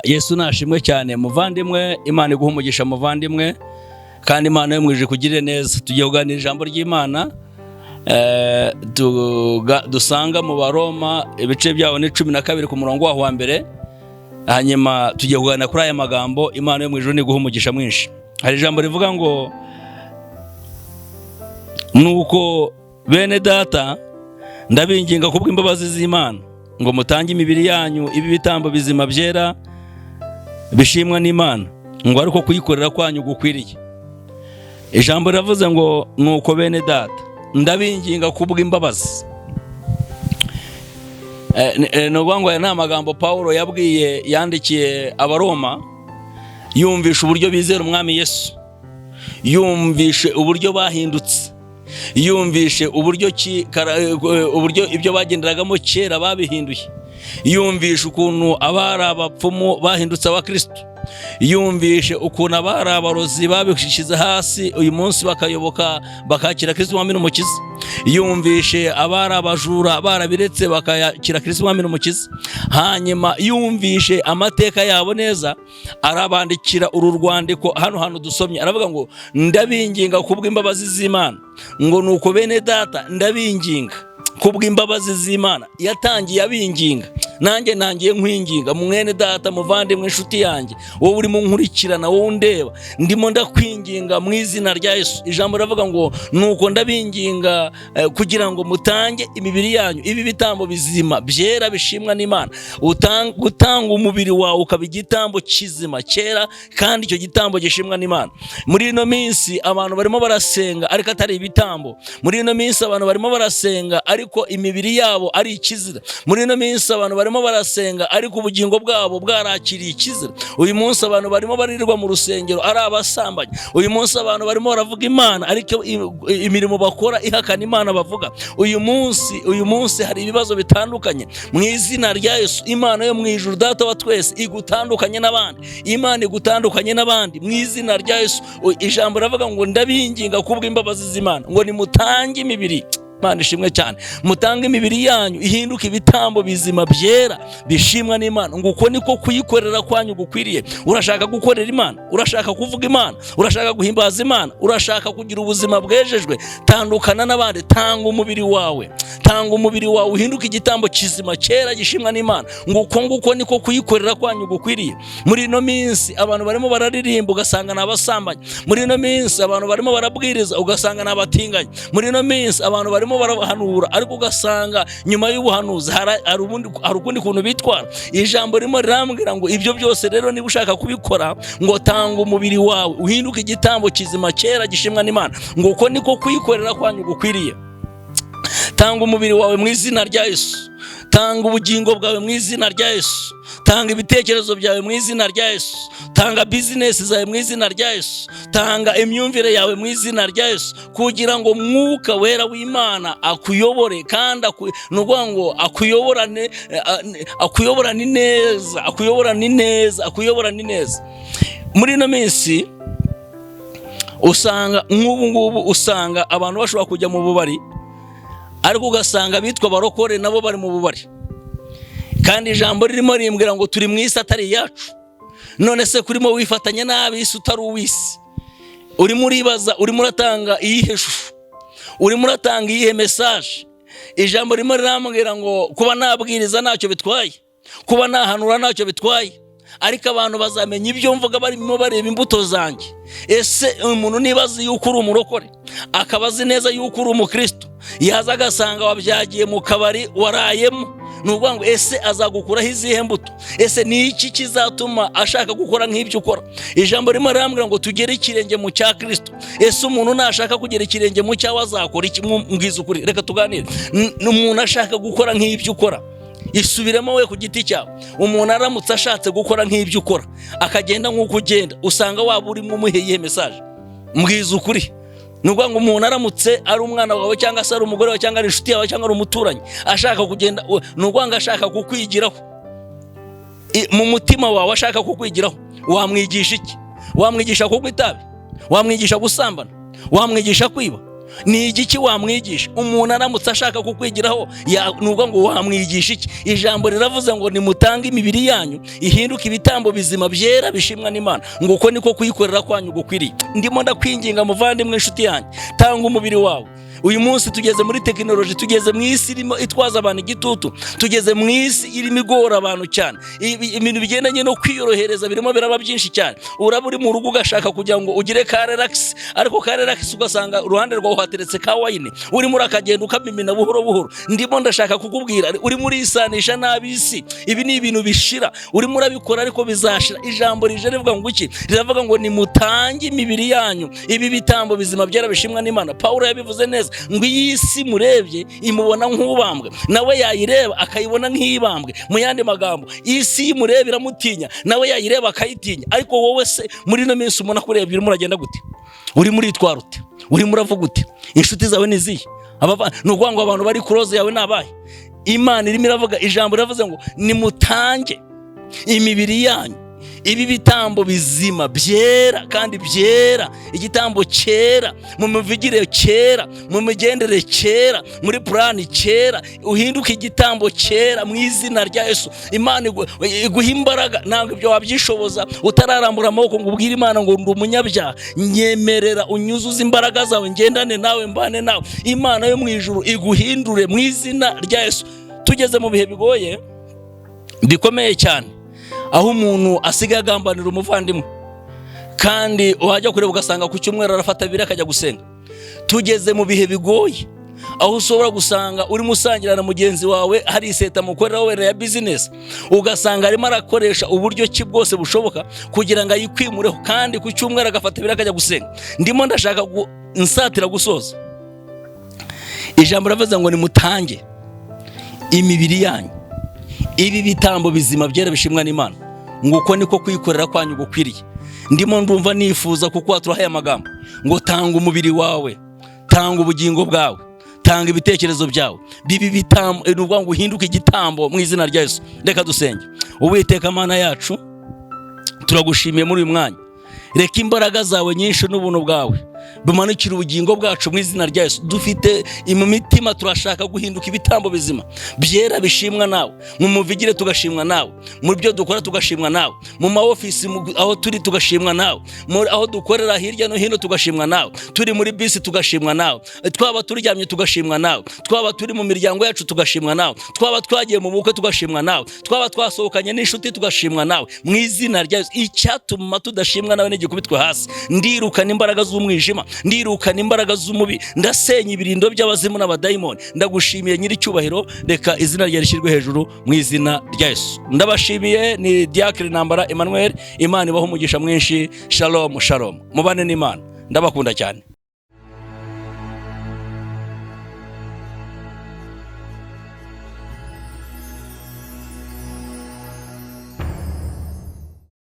Yesu nashimwe cyane, muvandimwe. Imana iguha umugisha, muvandimwe, kandi Imana yo mu ijuru ikugirire neza. Tugiye kuganira ijambo ry'Imana dusanga mu Baroma, ibice byaho ni 12 ku murongo waho wa mbere. Hanyuma tugiye kuganira kuri aya magambo. Imana yo mu ijuru iguha umugisha mwinshi. Hari ijambo rivuga ngo: "Nuko bene data, ndabinginga kubw'imbabazi z'Imana ngo mutange imibiri yanyu ibe ibitambo bizima, byera, bishimwa n'Imana, ngo ariko kuyikorera kwanyu gukwiriye." Ijambo riravuze ngo: "Nuko bene data, ndabinginga kubw'imbabazi." Ni ukuvuga ngo aya ni amagambo Pawulo yabwiye, yandikiye Abaroma, yumvisha uburyo bizera Umwami Yesu, yumvishe uburyo bahindutse, yumvishe uburyo uburyo ibyo bagenderagamo kera babihinduye, yumvishe ukuntu abari abapfumu bahindutse abakristo, yumvishe ukuntu abari abarozi babishyize hasi, uyu munsi bakayoboka, bakakira Kristo Umwami n'Umukiza, yumvishe abari abajura barabiretse bakakira Kristo Umwami n'Umukiza. Hanyuma yumvishe amateka yabo neza, arabandikira uru rwandiko hano hantu dusomye. Aravuga ngo: "Ndabinginga kubw'imbabazi z'Imana", ngo: "Nuko bene data, ndabinginga kubw'imbabazi z'Imana." Yatangiye abinginga. Nanjye ntangiye nkwinginga, mwene data, muvandimwe, inshuti yanjye, wowe urimo nkurikirana, wowe undeba, ndimo ndakwinginga mu izina rya Yesu. Ijambo riravuga ngo: "Nuko ndabinginga kugira ngo mutange imibiri yanyu ibe ibitambo bizima, byera, bishimwa n'Imana." Gutanga umubiri wawe ukaba igitambo kizima, cyera, kandi icyo gitambo gishimwa n'Imana. Muri ino minsi abantu barimo barasenga ariko atari ibitambo. Muri ino minsi abantu barimo barasenga ariko imibiri yabo ari ikizira. Muri ino minsi abantu barimo barasenga ariko ubugingo bwabo bwarakiriye ikizira. Uyu munsi abantu barimo baririrwa mu rusengero ari abasambanyi. Uyu munsi abantu barimo baravuga Imana ariko imirimo bakora ihakana Imana bavuga. Uyu munsi hari ibibazo bitandukanye. Mu izina rya Yesu, Imana yo mu ijuru, Data wa twese, igutandukanye n'abandi. Imana igutandukanye n'abandi mu izina rya Yesu. Ijambo riravuga ngo: "Ndabinginga kubw'imbabazi z'Imana ngo nimutange imibiri." Imana ishimwe cyane. "Mutange imibiri yanyu ihinduke ibitambo bizima, byera, bishimwa n'Imana, ngo uko niko kuyikorera kwanyu gukwiriye." Urashaka gukorera Imana? Urashaka kuvuga Imana? Urashaka guhimbaza Imana? Urashaka kugira ubuzima bwejejwe? Tandukana n'abandi. Tanga umubiri wawe, tanga umubiri wawe uhinduke igitambo kizima, cyera, gishimwa n'Imana, ngo uko nguko niko kuyikorera kwanyu gukwiriye. Muri ino minsi abantu barimo bararirimba ugasanga ni abasambanyi. Muri ino minsi abantu barimo barabwiriza ugasanga ni abatinganyi. Muri ino minsi abantu barimo barahanura ariko ugasanga nyuma y'ubuhanuzi hari ukundi kuntu bitwara. Ijambo ririmo rirambwira ngo ibyo byose rero niba ushaka kubikora, ngo tanga umubiri wawe uhinduke igitambo kizima, cyera, gishimwa n'Imana, ngo uko niko kuyikorera kwanyu gukwiriye. Tanga umubiri wawe mu izina rya Yesu. Tanga ubugingo bwawe mu izina rya Yesu. Tanga ibitekerezo byawe mu izina rya Yesu. Tanga bizinesi zawe mu izina rya Yesu. Tanga imyumvire yawe mu izina rya Yesu, kugira ngo Mwuka Wera w'Imana akuyobore, kandi ni ukuvuga ngo akuyoborane, akuyoborane neza, akuyoborane neza, akuyoborane neza. Muri ino minsi usanga nk'ubu ngubu usanga abantu bashobora kujya mu bubari, ariko ugasanga abitwa abarokore nabo bari mu bubari, kandi ijambo ririmo rimbwira ngo turi mu isi atari iyacu. None se kurimo wifatanya n'ab'isi utari uw'isi, urimo uribaza, urimo uratanga iyihe shusho? Urimo uratanga iyihe message? Ijambo ririmo rirambwira ngo kuba nabwiriza ntacyo bitwaye, kuba nahanura ntacyo bitwaye, ariko abantu bazamenya ibyo mvuga barimo bareba imbuto zanjye. Ese umuntu niba azi yuko uri umurokore, akaba azi neza yuko uri umukristo, yaza agasanga wabyagiye mu kabari warayemo, ni ukuvuga ngo ese azagukuraho izihe mbuto? Ese ni iki kizatuma ashaka gukora nk'ibyo ukora? Ijambo ririmo rirambwira ngo tugere ikirenge mu cya Kirisito. Ese umuntu nashaka kugera ikirenge mu cyawe azakora iki? Mbwiza ukuri, reka tuganire. Umuntu ashaka gukora nk'ibyo ukora, isubiremo we ku giti cyawe. Umuntu aramutse ashatse gukora nk'ibyo ukora, akagenda nk'uko ugenda, usanga waba urimo umuha iyihe message? Mbwiza ukuri. Ni ukuvuga ngo umuntu aramutse ari umwana wawe, cyangwa se ari umugore wawe, cyangwa ari inshuti yawe, cyangwa ari umuturanyi, ashaka kugenda, ni ukuvuga ngo ashaka kukwigiraho, mu mutima wawe ashaka kukwigiraho, wamwigisha iki? Wamwigisha kunywa itabi? Wamwigisha gusambana? Wamwigisha kwiba? Ni igiki wamwigisha? Umuntu aramutse ashaka kukwigiraho, ni ukuvuga ngo wamwigisha iki? Ijambo riravuze ngo nimutange imibiri yanyu ihinduke ibitambo bizima byera bishimwa n'Imana, ngo uko niko kuyikorera kwanyu gukwiriye. Ndimo ndakwinginga muvandimwe, inshuti yanjye, tanga umubiri wawe. Uyu munsi tugeze muri tekinoloji, tugeze mu isi irimo itwaza abantu igitutu, tugeze mu isi irimo igora abantu cyane. Ibintu bigendanye no kwiyorohereza birimo biraba byinshi cyane. Uraba uri mu rugo ugashaka kugira ngo ugire ka relax, ariko ka relax ugasanga uruhande rwawe hateretse ka wine, urimo urakagenda ukamimina buhoro buhoro. Ndimo ndashaka kukubwira, urimo urisanisha n'ab'isi. Ibi ni ibintu bishira, urimo urabikora ariko bizashira. Ijambo rije rivuga ngo iki? Riravuga ngo nimutange imibiri yanyu ibi bitambo bizima byera bishimwa n'Imana. Pawulo yabivuze neza ngo iyi si murebye imubona nk'ubambwe, nawe yayireba akayibona nk'ibambwe. Mu yandi magambo, isi imureba iramutinya, nawe yayireba akayitinya. Ariko wowe se muri ino minsi umuntu akurebye, urimo uragenda gute? Urimo uritwara ute? Urimo uravuga ute? Inshuti zawe ni izihe? Ni ukuvuga ngo abantu bari close yawe ni abahe? Imana irimo iravuga, ijambo riravuze ngo nimutange imibiri yanyu ibi bitambo bizima byera kandi byera, igitambo cyera mu mivugire, cyera mu migendere, cyera muri plan, cyera uhinduke igitambo cyera mu izina rya Yesu. Imana iguha imbaraga. Ntabwo ibyo wabyishoboza utararambura amaboko ngo ubwire Imana ngo ndi umunyabyaha, nyemerera unyuzuze imbaraga zawe, ngendane nawe, mbane nawe. Imana yo mu ijuru iguhindure mu izina rya Yesu. Tugeze mu bihe bigoye bikomeye cyane, aho umuntu asigaye agambanira umuvandimwe, kandi wajya kureba ugasanga ku cyumweru arafata abiri akajya gusenga. Tugeze mu bihe bigoye aho ushobora gusanga urimo usangira na mugenzi wawe, hari iseta mukoreraho wenda ya business, ugasanga arimo arakoresha uburyo ki bwose bushoboka kugira ngo ayikwimureho, kandi ku cyumweru agafata abiri akajya gusenga. Ndimo ndashaka nsatira gusoza. Ijambo riravuze ngo nimutange imibiri yanyu ibi bitambo bizima byera bishimwa n'Imana, ngo uko niko kuyikorera kwanyu gukwiriye. Ndimo ndumva nifuza kuko waturahaye amagambo ngo tanga umubiri wawe, tanga ubugingo bwawe, tanga ibitekerezo byawe bibi bitambo, ni ukuvuga ngo uhinduke igitambo mu izina rya Yesu. Reka dusenge. Uwiteka Mana yacu, turagushimiye muri uyu mwanya. Reka imbaraga zawe nyinshi n'ubuntu bwawe bimanukira ubugingo bwacu mu izina rya Yesu. Dufite mu mitima, turashaka guhinduka ibitambo bizima byera bishimwa nawe. Mu muvigire tugashimwa nawe, mu byo dukora tugashimwa nawe, mu ma ofisi aho turi tugashimwa nawe, aho dukorera hirya no hino tugashimwa nawe, turi muri bisi tugashimwa nawe, twaba turyamye tugashimwa nawe, twaba turi mu miryango yacu tugashimwa nawe, twaba twagiye mu bukwe tugashimwa nawe, twaba twasohokanye n'inshuti tugashimwa nawe, mu izina rya Yesu. Icyatuma tudashimwa nawe n'igikubitwe hasi. Ndirukana imbaraga z'umwijima, ndirukana imbaraga z'umubi, ndasenya ibirindo by'abazimu n'abadayimoni. Ndagushimiye nyiricyubahiro, reka izina rye rishyirwe hejuru mu izina rya Yesu. Ndabashimiye, ni Diacre Ntambara Emmanuel. Imana ibahe umugisha mwinshi. Shalom shalom, mubane n'Imana, ndabakunda cyane.